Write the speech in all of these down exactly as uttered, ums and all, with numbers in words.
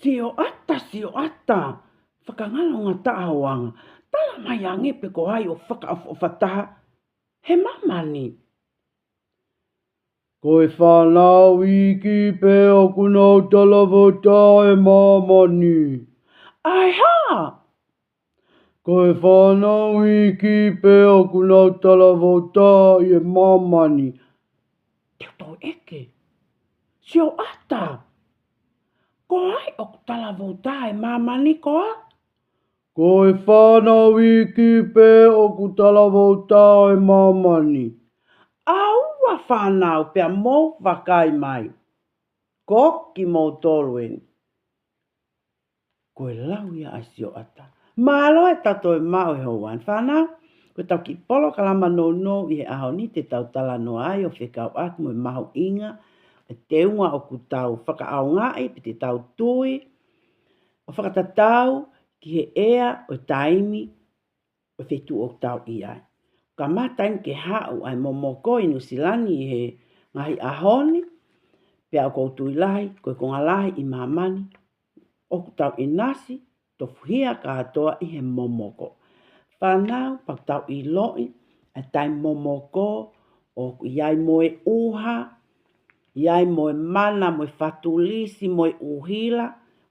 Sioʻata, sioʻata, fakangalo ngataʻa hoʻo anga. Tala mai ange pe ko hai ʻoku fakaʻofoʻofa taha he māmani. Ko e fānau iiki pē ʻoku nau talavou taha he māmani. ʻAi hā? Ko e fānau iiki pē ʻoku nau talavou taha he māmani. Te u toe ʻeke. Sioʻata, ko hai ʻoku talavou taha he māmani koā? Ko e fānau iiki pē ʻoku talavou taha he māmani. ʻAua fānau pea mou vakai mai. Ko kimoutolu eni. Ko e lau ia ʻa sioʻata. Mālō e tatou maʻu he houa ni fānau. Ko ʻetau kiʻi polokalama nounou ʻi he ʻaho ni te tau talanoa ai ʻo fekauʻaki mo e mahuʻinga e teunga ʻoku tau fakaʻaongaʻi pe te tau tui ʻo fakatatau ki he ʻea ʻo e taimi ʻo e feituʻu ʻoku tau ʻi ai. Kamata eni ke haʻu ʻa e momoko ʻi Nuʻusila ni ʻi he ngaahi ʻaho ni, pea ʻoku ou tui lahi ko e konga lahi ʻi māmani ʻoku tau ʻinasi tofuhia kātoa ʻi he momoko. Fānau, pea ʻoku tau ʻiloʻi ʻa e taimi momoko ʻoku ʻi ai mo e ʻuha, ʻi ai mo e mana, mo e fatulisi, mo e ʻuhila,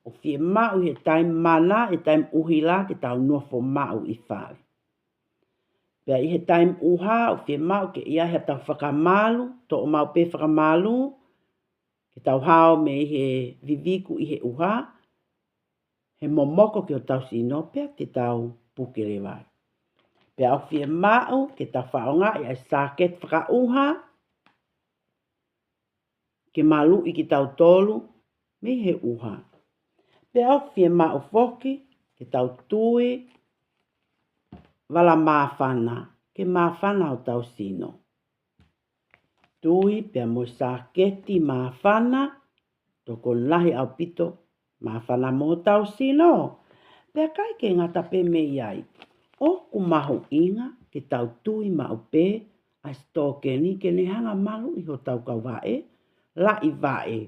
ʻoku fiemaʻu ʻi he taimi mana, ʻi he taimi ʻuhila, ke tau nofo maʻu ʻi fale. Pea ʻi he taimi ʻuha, ʻoku fiemaʻu ke ʻi ai haʻatau fakamalu, toʻo maʻu pē fakamalu, ke tau hao mei he viviku ʻi he ʻuha, he momoko ki hotau sino, pea te tau puke leva ai. Pea ʻoku fiemaʻu ke tau fakaʻaongaʻi ʻa e sāketi fakaʻuha, ke maluʻi kitautolu mei he ʻuha. Pea ʻoku fiemaʻu foki ke tau tui vala māfana, ke māfana hotau sino. Tui pea mo e sāketi māfana, tokoni lahi ʻaupito māfana mo hotau sino. Pea ʻikai ke ngata pē mei ai, ʻoku mahuʻinga ke tau tui maʻu pē ʻa e sitokeni ke ne hanga maluʻi hotau kau vaʻe, laʻi vaʻe,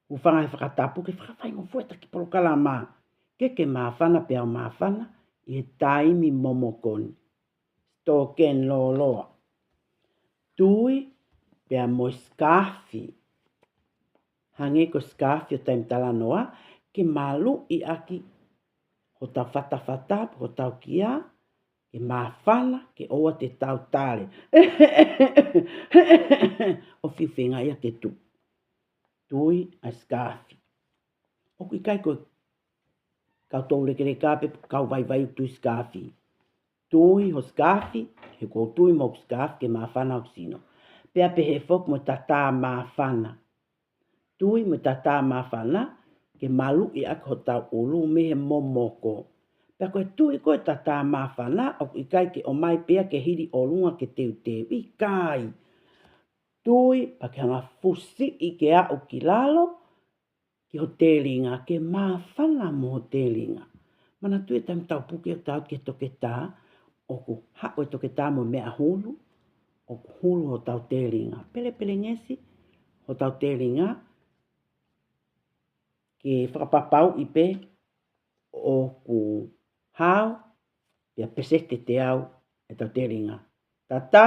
hūfanga he fakatapu ke fakafaingofua ʻetau kiʻi polokalama. Ke ke māfana pea u māfana ʻi he taimi momoko ni. Sitokeni lōloa. Tui pea mo e sikafi. Hangē ko e sikafi ʻo e taimi talanoa, ke maluʻi ʻaki hotau fatafata, hotau kia, ke māfana, ke ʻoua te tau tale. ʻO fiu feinga ia ke tuʻu. Tui ʻa e sikafi. ʻOku ʻikai ko e kau toulekeleka pe kau vaivai ʻoku tui sikafi. Tui ho sikafi, he ʻoku ou tui mo hoku sikafi ke māfana hoku sino. Pea pehē foki mo e tatā māfana. Tui mo e tatā māfana, ke maluʻi ʻaki hotau ʻulu mei he momoko. Pea ko e tui ko e tatā māfana, ʻoku ʻikai ke ʻomai pea ke hili ʻolunga ke teuteu. ʻIkai. Tui, pea ke hanga fusiʻi ke aʻu ki lalo, ki ho telinga, ke māfana mo ho telinga. Manatuʻi e taimi tau puke ʻo tau ki he toketā, ʻoku haʻu e toketā mo e meʻa hulu, ʻoku hulu hotau telinga. Pelepelengesi hotau telinga, ke fakapapauʻi pē ʻoku hao, pea peseti ʻe teau ʻetau telinga. Tatā,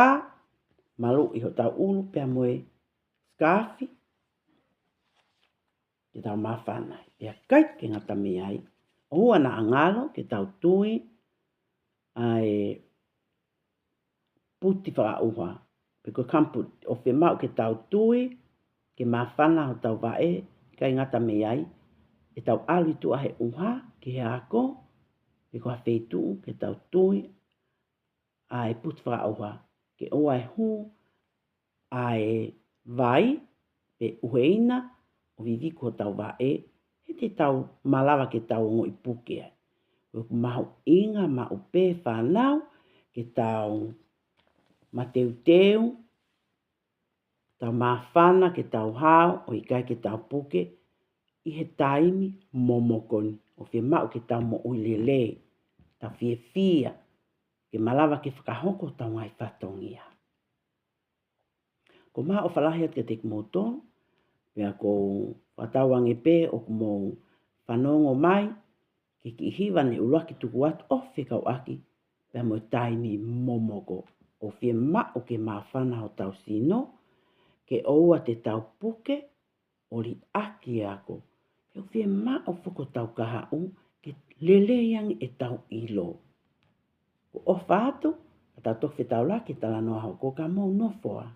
maluʻi hotau ʻulu pea mo e sikafi, ke tau māfana. Pea ʻikai ke ngata mei ai, ʻoua naʻa ngalo ke tau tui ʻa e puti fakaʻuha, pe ko e gumboot, ʻoku fiemaʻu ke tau tui ke māfana hotau vaʻe, ʻikai ngata mei ai, ʻe tau ʻalu ʻi tuʻa he ʻuha ki he ako, pe ko ha feituʻu, ke tau tui ʻa e puti fakaʻuha, ke ʻoua ʻe hū ʻa e vai pe ʻuheina ʻo viviku hotau vaʻe, he te tau malava ke tau ongoʻi puke ai. ʻOku mahuʻinga maʻu pē fānau ke tau mateuteu, tau māfana ke tau hao, ʻo ʻikai ke tau puke ʻi he taimi momoko ni. ʻOku fiemaʻu ke tau moʻui lelei, tau fiefia, ke malava ke fakahoko hotau ngaahi fatongia. Ko e maʻu ʻofa lahi atu kiate kimoutolu, pea ʻoku ou fakatauange pē ʻoku mou Fanongo mai ki he kiʻi hiva ne ʻuluaki tuku atu ʻo fekauʻaki pea mo e taimi momoko. ʻOku fiemaʻu ke māfana hotau sino, ke ʻoua te tau puke ʻo liʻaki e ako. He ʻoku fiemaʻu foki hotau kahaʻu ke lelei ange ʻetau ʻilo. ʻOku ʻofa atu, ka tau toki fetaulaki he talanoa hoko, ka mou nofo ā.